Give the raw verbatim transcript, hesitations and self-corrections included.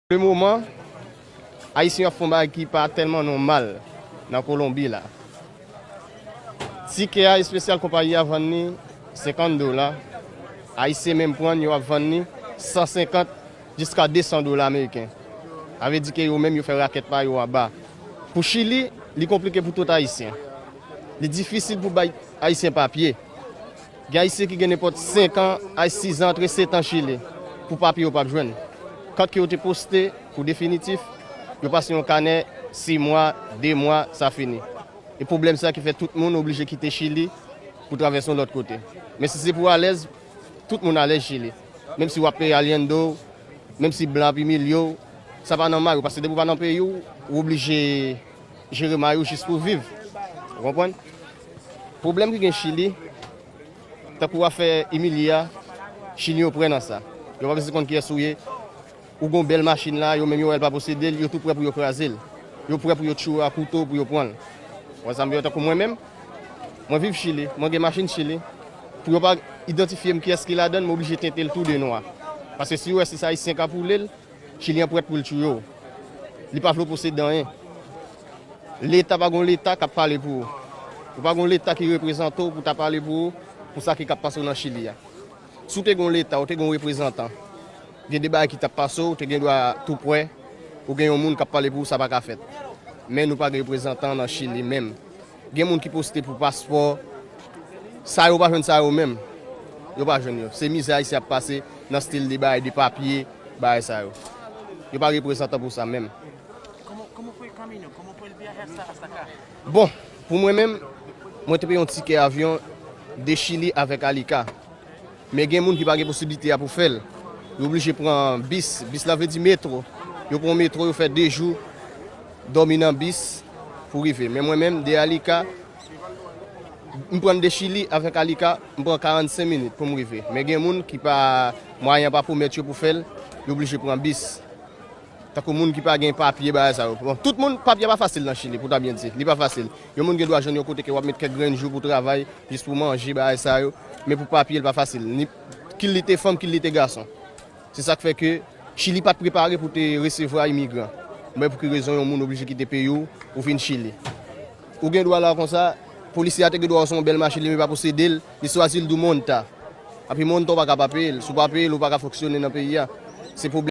Le moman, Ayisyen yo ap fè yon bagay ki pa tèlman nòmal nan Kolonbi la. Tikè a espesyal konpayi a vann li senkant dola, Ayisyen menm pran l, yo ap vann li san senkant jiska de san dola ameriken. Sa vle di ke yo menm yo fè rakèt pa yo anba. Pou Chili, li konplike pou tout Ayisyen. Li difisil pou bay Ayisyen papye. Gen Ayisyen ki gen nenpòt senk an a sis an, antre sèt an Chili pou papye yo p ap jwenn. Kat ke yo te poste pou definitif, yo pase yon kanè sis mwa, de mwa, sa fini. E pwoblèm sa ki fè tout moun oblije kite Chili pou travèse yon lòt kote. Men si se pou alèz, tout moun alèz Chili. Menm si w ap peye aliendo, menm si blan ap imilye w, sa pa nòmal, paske depi w pa nan peyi w, ou oblije jere may ou jis pou viv. Ou konprann? Pwoblèm ki gen Chili, tankou afè imilye a, Chili yo prè nan sa. Yo pa bezwen konn kiyès ou ye. Ou gon bèl machin la, yo menm yo wè l pa posede l, yo tou prè pou yo kraze l. Yo prè pou yo tchwe a kouto pou yo pran l. Ou wè sa m vle di, tankou mwen menm, mwen viv Chili, mwen gen machin Chili. Pou yo pa idantifye m kiyès ki ladan l, m oblije tente l tou de nwa. Paske si yo wè se Ayisyen k ap woule l, Chili an prèt pou l tchwe w. Li pa vle w posede anyen. Leta pa gon leta k ap pale pou ou. Ou pa gon leta ki reprezante w pou ta pale pou ou, pou sa ki k ap pase w nan Chili a. Si w te gon leta, ou te gon reprezantan, gen de bagay ki t ap pase w, ou te gen dwa tou prè, ou gen yon moun k ap pale pou ou, sa pa ka fèt. Men nou pa gen reprezantan nan Chili menm. Gen moun ki poste pou paspò, sa yo pa jwenn sa yo menm. Yo pa jwenn yo. Se mizè Ayisyen ap pase nan stil de bagay, de papye, bagay sa yo. Yo pa reprezantan pou sa menm. ¿Cómo, cómo fue el camino? ¿Cómo fue el viaje hasta, hasta acá? Bon, pou mwen menm, mwen te peye yon tikè avyon de Chili avèk Alica. Men gen moun ki pa gen posiblite a pou fè l. Yo oblije pran bis. Bis la vle di metro. Yo pran metro, yo fè de jou, dòmi nan bis pou rive. Men mwen menm, de Alica, m pran de Chili avèk Alica, m pran karannsenk minit pou m rive. Men gen moun ki pa, mwayen pa pèmèt yo pou fè l, yo oblije pran bis. Tankou moun ki pa gen papye, bagay sa yo. Bon, tout moun, papye pa fasil nan Chili, pou ta byen di. Li pa fasil. Yon moun gen dwa jwenn yon kote ke w ap met kèk grenn jou pou travay, jis pou manje, bagay sa yo. Men pou papye, l pa fasil. Ni, kil li te fanm, kil li te gason. Se sa k fè ke Chili pa t prepare pou te resevwa imigran. Men pou ki rezon yon moun oblije kite peyi w pou vin Chili? Ou gen dwa la konsa, polisye a te gen dwa wè se yon bèl machin, li menm pa posede l, li swazi l di w monta. Epi monta w pa ka pa peye l. Si w pa peye l, ou pa ka fonksyone nan peyi a. Se pwoblèm.